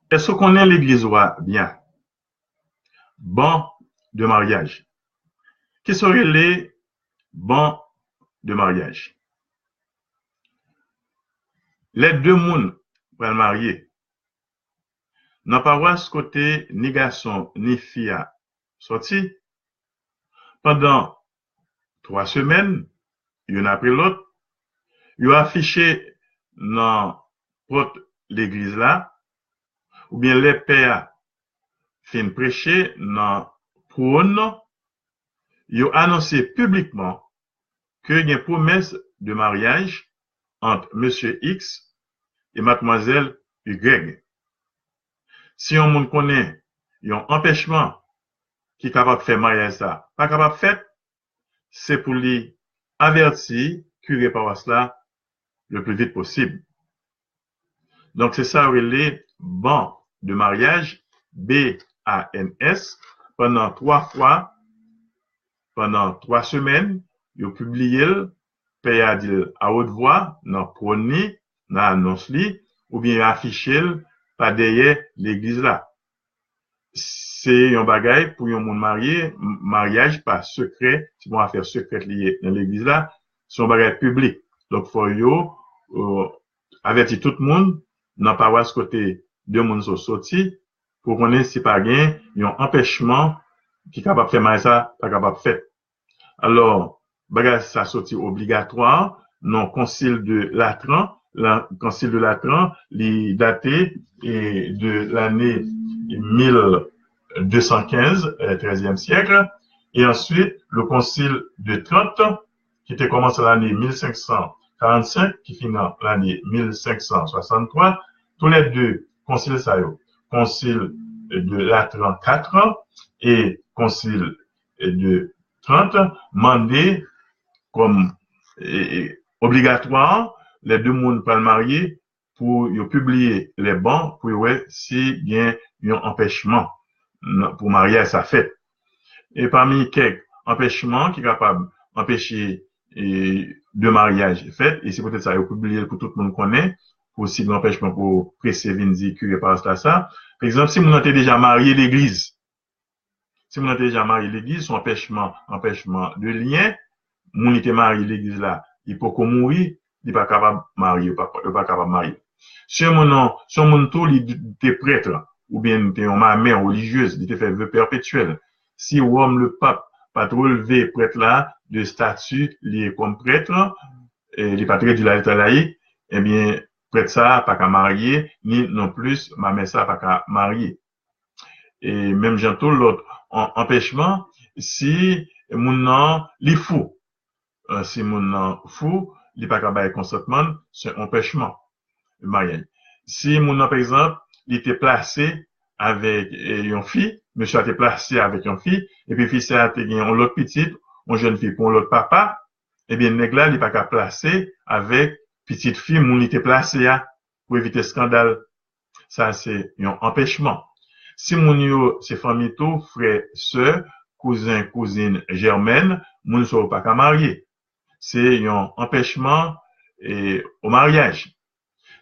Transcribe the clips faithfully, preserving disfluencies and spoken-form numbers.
Èske w konnen legliz ou a byen? Ban de maryaj. Kisa w rele ban de maryaj? Lè de moun pral marye, nan pawas kote ni gason ni fi a sòti, pandan twa semèn, youn apre lòt, yo afiche nan pòt legliz la, oubyen lè pè a fin preche nan pwòn, yo anonse piblikman ke gen pwomès de maryaj ant mesye X e madmwazèl Y. Si yon moun konnen yon anpèchman ki kapab fè maryaj sa pa kapab fèt, se pou li avèti kire pawas la le pli vit posib. Donk, se sa yo rele ban de maryaj, B A N S, pandan twa fwa, pandan twa semèn, yo pibliye l, pè a di l a wot vwa, nan pwòn li, nan anons li, oubyen yo afiche l pa dèyè legliz la. Se yon bagay pou yon moun marye, m-, maryaj pa sekrè, se pa yon afè sekrè li ye nan legliz la, se yon bagay piblik. Donk, fò yo, euh, avèti tout moun nan pawas kote de moun sa yo sòti, pou konnen si pa gen yon anpèchman ki kapab fè maryaj sa pa kapab fèt. Alò, bagay sa sòti obligatwa nan Concile de Latran. La, Concile de Latran, li date, eh, de lane mil de san kenz, eh, trèzyèm syèk, e answit, le Concile de Trente, ki te kòmanse lane mil senk san karannsenk, ki fini lane mil senk san swasanntwa. Toulède konsil sa yo, Concile de Latran kat e Concile de Trente, mande kòm, eh, eh, obligatwa, lè de moun pral marye, pou yo pibliye lè ban, pou yo wè si gen yon anpèchman nan, pou maryaj sa fèt. E pami kèk anpèchman ki kapab anpeche, eh, de maryaj fèt, e se poutèt sa yo pibliye l pou tout moun konnen, pou si gen anpèchman pou prese vin di kire pawas la sa. Pa egzanp, si moun nan te deja marye legliz, si moun nan te deja marye legliz, se yon anpèchman, anpèchman de lyen, moun li te marye legliz la, li poko mouri, li pa kapab marye, yo pa, yo pa kapab marye. Si yon moun nan, si yon moun tou, li te prèt, oubyen li te yon mamè relijyez, li te fè ve pèpetyèl. Si Wòm le Pap pa t relve prèt la de stati li kòm prèt, eh, li pa t redui l a leta layik, ebyen, prèt sa pa ka marye, ni non plis mamè sa pa ka marye. E menm jan tou lòt an-, anpèchman, si moun nan li fou. Eh, si moun nan fou, li pa ka bay konsantman, se anpèchman maryaj. Si moun nan, pa egzanp, li te plase avèk, eh, yon fi, mesye a te plase avèk yon fi, epi fi sa a te gen yon lòt pitit, yon jèn fi pou yon lòt papa, ebyen, nèg la, li pa ka plase avèk pitit fi moun li te plase a pou evite eskandal. Sa se yon anpèchman. Si moun yo se fanmi tou, frè, sè, kouzen, kouzin jèmèn, moun sa yo pa ka marye. Se yon anpèchman, eh, o maryaj.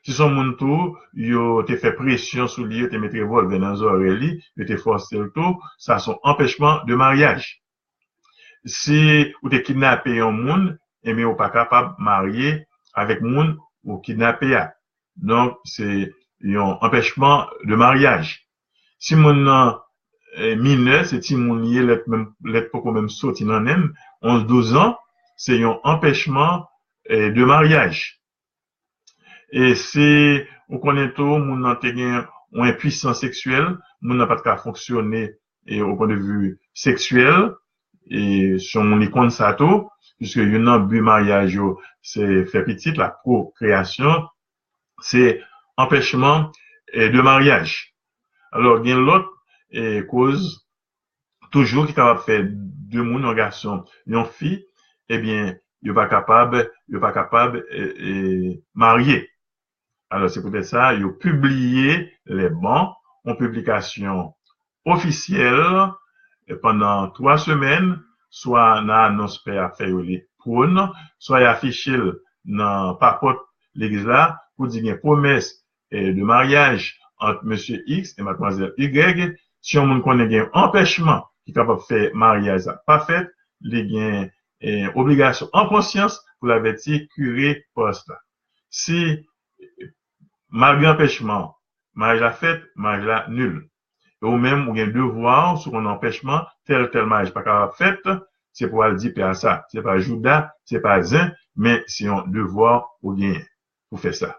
Si se yon moun tou, yo te fè presyon sou li, yo te met revòlvè nan zòrèy li, yo te fòse l tou, sa se yon anpèchman de maryaj. Si ou te kidnape yon moun, ebyen, ou pa kapab marye avèk moun ou kidnape a. Donk, se yon anpèchman de maryaj. Si moun nan, eh, minè, se timoun li ye, lè t menm, lè t poko menm soti nan nen l, onz, douz an, se yon anpèchman, eh, de maryaj. E si ou konnen tou, moun nan te gen yon enpwisans seksyèl, moun nan pa t ka fonksyone, e, o pwen de vi seksyèl, e, si yon moun li konn sa tou, piske youn nan bi maryaj yo, se fè pitit, la pwokreyasyon, se anpèchman, e, de maryaj. Alò, gen lòt, e, koz toujou ki kapab fè de moun, yon gason, yon fi, ebyen, yo pa kapab, yo pa kapab, e, e, marye. Alò, se poutèt sa, yo pibliye lè ban, yon piblikasyon ofisyèl, e, pandan twa semèn, swa nan anons pè a fè yo li pwòn, swa y afiche l nan papòt legliz la pou di gen pwomès, e, de maryaj ant mesye X e madmwazèl Y. Si yon moun konnen gen anpèchman ki kapab fè maryaj la pa fèt, li gen eh, obligasyon an konsyans pou l avèti kire pawòs la. Si, malgre anpèchman, maryaj la fèt, maryaj la nil. E ou menm, ou gen devwa, si w konn anpèchman, tèl, tèl maryaj pa kapab fèt, se pou w al di pè a sa. Se pa jouda, se pa zen, men se yon devwa ou genyen pou fè sa.